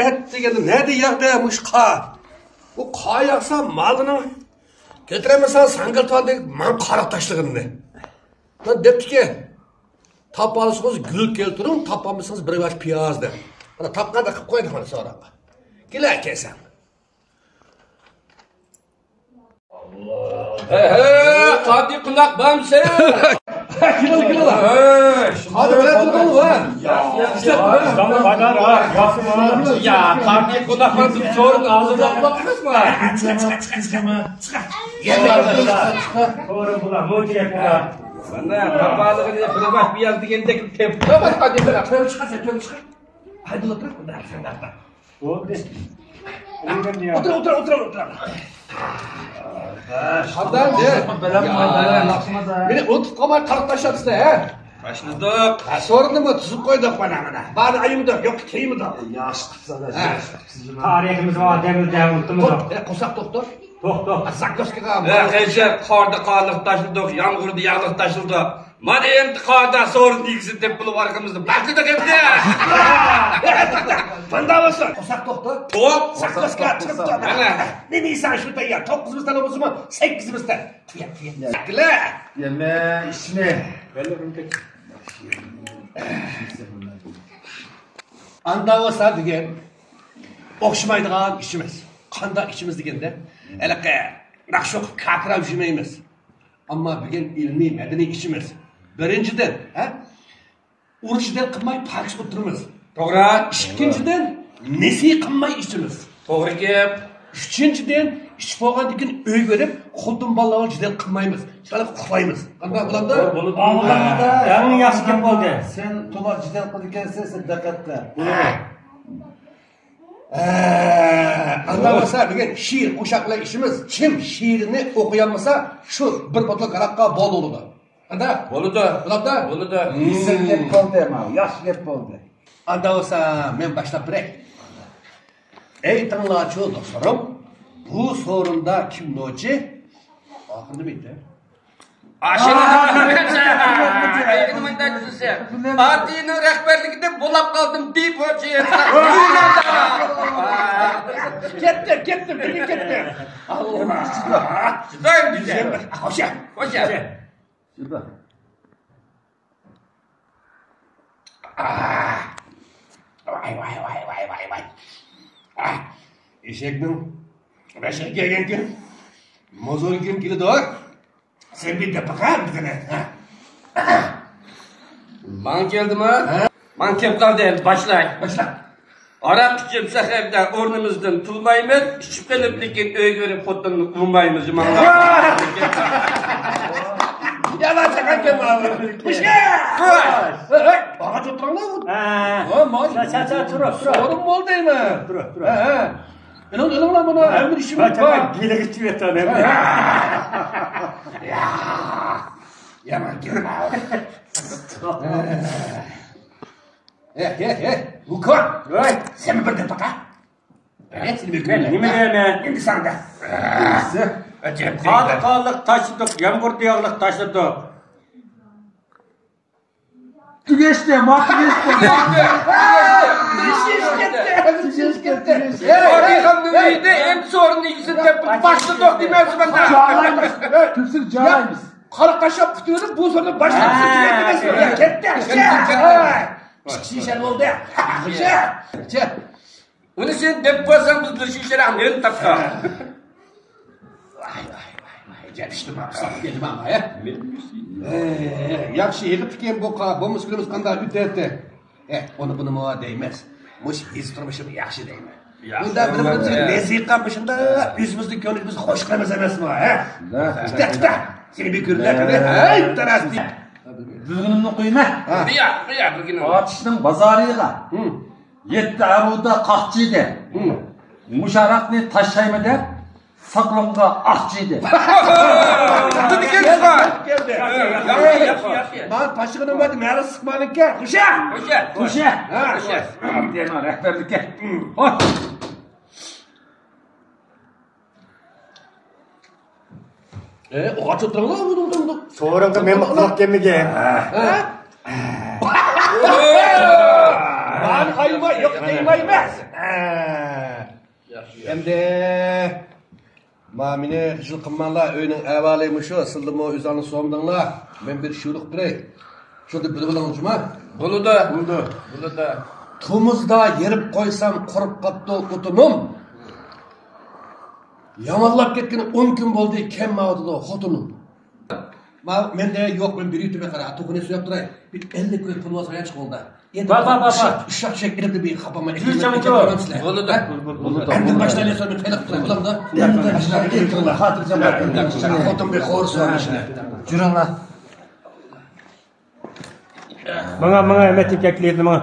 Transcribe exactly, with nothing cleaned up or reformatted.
ئەت دېگەندە نەدە ياغدى مۇشۇ قار؟ بۇ قار ياغسا مالىنىڭ كۆتۈرەلمىسەڭ ساڭگىلتاندەك ماڭ قارا تاشلىغىنىنى. مانا دەپتىكەن، تاپالىسىڭىز گۈل كەلتۈرۈڭ، تاپالمىسىڭىز بىر باش پىياز دەپ. مانا تاپقاندا قىلىپ قويدۇق مانا سوراققا. كېلە كەلسەڭ. ھە، ھە، قادى قوناق بامسەن؟ كېلىڭ، كېلىڭ. ھە، قادى بىلەن تۇرغان ۋە. يا، قادى قوناق بامسەن؟ سورۇن ھازىرلاپ باقمىسىڭ؟ مانا، تاپالىغىنى بىر باش پىياز دېگەندەك تېپىپ قادى قوناق. تۆگە چىقارسەن، تۆگە چىقار. ھەدە ئولتۇر، مۇنداق سەن. بولدى. ئولتۇر، ئولتۇر، ئولتۇر، ئولتۇر. قانداق؟ مېنى ئۇنتۇپ قالماي قاراپ تاشلاپسىلەر، ھە؟ تاشلىدۇق. ھە، سورۇننىمۇ تۈزۈپ قويدۇق مانا، مانا. بارنى ئايىمىدۇق، يوقنى كىيمىدۇق. ياخشى قىپسىز، ھە. ياخشى قىپسىز. تارىخىمىز بار، ئادەمنى دەۋاتىمىز. توختا، قورساق توختا. توختا. زاكوسكىغا. ھە، قېچىپ، قاردا قارلىق تاشلىدۇق، يامغۇردا ياغلىق تاشلىدۇق. مانا ئەمدى قاردا سورۇن ئىگىسىنى تېپىپ بولۇپ ئارقىمىزدا باقىدۇق ئەمدى. بۇنداق بولسۇن. قورساق توختا. توپ. زاكوسكا چىقىپ تۇر. مانا. نېمە يېسەڭ شۇ تەييار. توققۇز بىستە بولسىمۇ، سەككىز بىستە. تۈگەت، تۈگەت. يەمە، ئىچمە. ئاندا بولسا دېگەن ئوخشىمايدىغان ئىچىمىز. قانداق ئىچىمىز دېگەندە، ھېلىقى ناخشا ئوقۇپ كاكىراپ يۈرمەيمىز. ئەمما بۈگۈن ئىلمىي، مەدەنىي ئىچىمىز. بىرىنچىدىن، ھە؟ ئۇرۇش جېدەل قىلماي پاكىز ئولتۇرىمىز. توغرا. ئىككىنچىدىن، نېسى قىلماي ئىچىمىز. توغرا گەپ. ئۈچىنچىدىن، ئىچىپ بولغاندىن كېيىن ئۆيگە بېرىپ، خوتۇن بالىلار بىلەن جېدەل قىلمايمىز. چىرايلىق ئۇخلايمىز. قانداق بولامدۇ؟ بولىدۇ. ئەڭ ياخشى گەپ بولدى. سەن تولا جېدەل قىلىدىكەنسەن، سەن دىققەت قىل. ئە، ئاندا بولسا بۈگۈن شېئىر قوشاق بىلەن ئىچىمىز. كىم شېئىرنى ئوقۇيالمىسا، شۇ بىر بوتۇل ھاراققا بولدى بولىدۇ. قانداق؟ بولىدۇ. بولامدا؟ بولىدۇ. ئېسىل گەپ بولدى، ماۋۇ ياخشى گەپ بولدى. ئاندا بولسا مەن باشلاپ بېرەي. ئېيتىڭلارچۇ دوستلىرىم، بۇ سورۇندا كىم نوچى؟ ئاخىرىدا بىتتى. ئاشۇنى ئايىغىنى مۇنداق تۇتسا، پارتىيىنىڭ رەھبەرلىكىدە بولاپ قالدىم دېيىپ ھوجى. كەتتىم، كەتتىم، بىرگە كەتتىم. ئاللا. چىدايمىز. خوشە. خوشە. ۋاي، ۋاي، ۋاي. ئېشەكنىڭ رەشىگە كەلگەنكىن، موزۇلكىن كېلىدۇ. سەن بىر دەپ باقە بىزنى، ھە؟ ماڭا كەلدىما؟ ھە؟ ماڭا كەپ قالدى، ئەمدى باشلاي. باشلا. ھاراق ئىچىپ سەھەردە ئورنىمىزدىن تۇرمايمىز، ئىچىپ قېلىپ لېكىن ئۆيگە بېرىپ خوتۇننى ئۇرمايمىز، ماڭا. يامان چاققان گەپ. خوشە! خوش! ھەي، ھەي، ئاغاچ ئولتۇرۇڭلار. ھە. ھە، مانا. چا، چا، چا، تۇرۇپ، تۇرۇپ. سورۇن بولدى ئەمدى. تۇرۇپ، تۇرۇپ. ھە، ھە. ئېلىڭ، ئېلىڭلار مانا، ھەممە ئىشىمىز بار. گېلىگە چىۋېتىۋاتىمەن. يامان گەپ. ھە، ھە، ھە، ھۇكا. ۋاي. سەن بىر دەپ باقە. ھە، سېنى بىر نېمە دەيمەن؟ ئەمدى ساڭا. قاردا قارلىق تاشلىدۇق، يامغۇردا ياغلىق تاشلىدۇق. تۈگەشتى، ما تۈگەشتى. تۈگەشتى، تۈگەشتى. تۈگەشتى، تۈگەشتى. ئەمدى سورۇن ئىگىسىنى تېپىپ باشلىدۇق دېمەمسىز مەندە. جالايمىز. تۈپسىز جالايمىز. قارا قاشلاپ پۈتۈۋېلىپ، بۇ سورۇننى باشلاپ دېمەمسىز. كەتتى. ئىككى شىشە بولدى. ئۇنى سەن دەپ قويساڭ، بىز بىر شىشە ھەم نېرىنى تاپتا. ۋاي، ۋاي، ۋاي، ۋاي، جەپشتىما، قىساپ كەلدىما، ھە؟ ياخشى يىغىپتىكەن بۇ قا-، بولمىسا كۈنىمىز قانداق ئۆتەتتى؟ ھە، ئۇنى بۇنىمۇ دەيمەن. مۇشۇ ھېس تۇرمۇشىمۇ ياخشى دەيمەن. بۇنداق بىر-بىرىمىزگە نەزىكە قىلىپ، مۇشۇنداق ئۆزىمىزنى كۆڭلىمىزنى خوش قىلىمىز ئەمەسمۇ، ھە؟ تۇتا، تۇتا. سېنى بىر كۆرۈپ، ھەي، تاراس دېيىپ. بۈگۈنۈمنى قويما. بۇيا، بۈگۈنۈم. ئاتۇشنىڭ بازارىغا. يەتتە ئەبۇدا قاقچى ئىدى. مۇشۇ ھاراقنى تاشلايمەن دەپ، ساقىلىمغا ئاقچى ئىدى. كەلدى، كەلدى. ياخشى، ياخشى، ياخشى. مانا تاشلىغىنىم بار، مەرە سىقمانىكەن. خوشە. خوشە. خوشە. ھە. خوشە. پارتىيەنىڭ رەھبەرلىكى. خوش. ئوغاچ ئولتۇرۇڭلار، ئۇندۇق، ئۇندۇق. سورۇنغا مەن قۇلاق كەلمىگەن. ھە؟ دەيمەن، يوق دەيمەن ئەمەس. ئەمدى ما مېنى خىجىل قىلماڭلار، ئۆينىڭ ئەھۋالى مۇشۇ، سىلىمۇ ئۆزۈڭلار سورىمىدىڭلار. مەن بىر شۇيرۇق بېرەي. شۇنى بىلىۋېلىڭ جۇما. بولىدۇ. بولىدۇ. بولىدۇ. تومۇزدا يېرىپ قويسام، قۇرۇپ قاپتۇ ئوتۇنۇم. يامانلاپ كەتكىنى ئون كۈن بولدى، كەم ماۋۇدىدۇ خوتۇنۇم. ما مەندە يوق، مەن بىر يۇتۇم قارا، توخۇنى سۆيۈپ تۇراي. بىر ئەللىك كوي پۇل بولسا ياخشى قولدا. بار، بار، بار، بار. ئۇششاق شەكىلدە بىر خاپا. يۈرسەڭ، بولىدۇ. بولىدۇ. ئەمدى باشلايلى، سۆزنى تەلەپ قىلىپ بولامدۇ؟ خاتىرجەم. خوتۇن بىر خورسۇن. جۈرۈڭلار. ماڭا، ماڭا، ھەممە تېكەكلىدى ماڭا.